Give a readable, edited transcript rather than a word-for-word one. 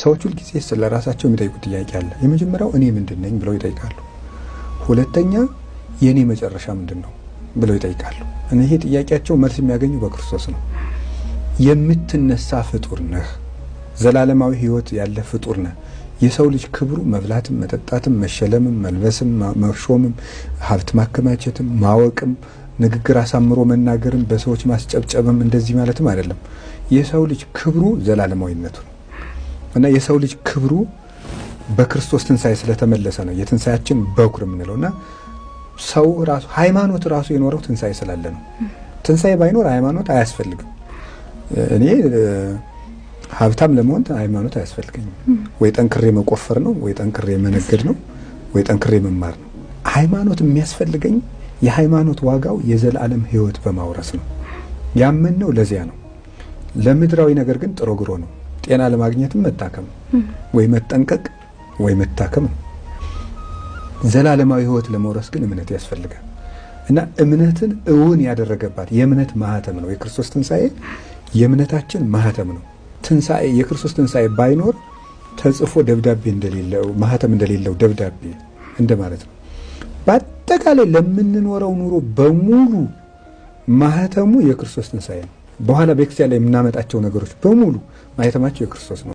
ሰዎች ሁልጊዜ ስለ ራሳቸው የሚጠይቁት ጥያቄ አለ። የመጀመሪያው እኔ ምንድን ነኝ ብለው ይጠይቃሉ። ሁለተኛ የእኔ መጨረሻ ምንድን ነው ብለው ይጠይቃሉ። እና ይሄ ጥያቄያቸው መልስ የሚያገኙ በክርስቶስ ነው። የምትነሳ ፍጡር ነህ፣ ዘላለማዊ ሕይወት ያለ ፍጡር ነህ። የሰው ልጅ ክብሩ መብላትም፣ መጠጣትም፣ መሸለምም፣ መልበስም፣ መሾምም፣ ሀብት ማከማቸትም፣ ማወቅም፣ ንግግር አሳምሮ መናገርም፣ በሰዎች ማስጨብጨብም እንደዚህ ማለትም አይደለም። የሰው ልጅ ክብሩ ዘላለማዊነቱ ነው እና የሰው ልጅ ክብሩ በክርስቶስ ትንሣኤ ስለተመለሰ ነው የትንሣኤያችን በኩር የምንለው። እና ሰው ራሱ ሃይማኖት ራሱ የኖረው ትንሣኤ ስላለ ነው። ትንሣኤ ባይኖር ሃይማኖት አያስፈልግም። እኔ ሀብታም ለመሆን ሃይማኖት አያስፈልገኝም። ወይ ጠንክሬ መቆፈር ነው፣ ወይ ጠንክሬ መነገድ ነው፣ ወይ ጠንክሬ መማር ነው። ሃይማኖት የሚያስፈልገኝ የሃይማኖት ዋጋው የዘላለም ሕይወት በማውረስ ነው። ያመንነው ለዚያ ነው። ለምድራዊ ነገር ግን ጥሮ ግሮ ነው። ጤና ለማግኘትም መታከም ወይ መጠንቀቅ ወይ መታከም ነው። ዘላለማዊ ሕይወት ለመውረስ ግን እምነት ያስፈልጋል እና እምነትን እውን ያደረገባት የእምነት ማህተም ነው የክርስቶስ ትንሣኤ። የእምነታችን ማህተም ነው። ትንሣኤ የክርስቶስ ትንሣኤ ባይኖር ተጽፎ ደብዳቤ እንደሌለው፣ ማህተም እንደሌለው ደብዳቤ እንደማለት ነው። በአጠቃላይ ለምንኖረው ኑሮ በሙሉ ማህተሙ የክርስቶስ ትንሣኤ ነው። በኋላ ቤተክርስቲያን ላይ የምናመጣቸው ነገሮች በሙሉ ማህተማቸው የክርስቶስ ነው።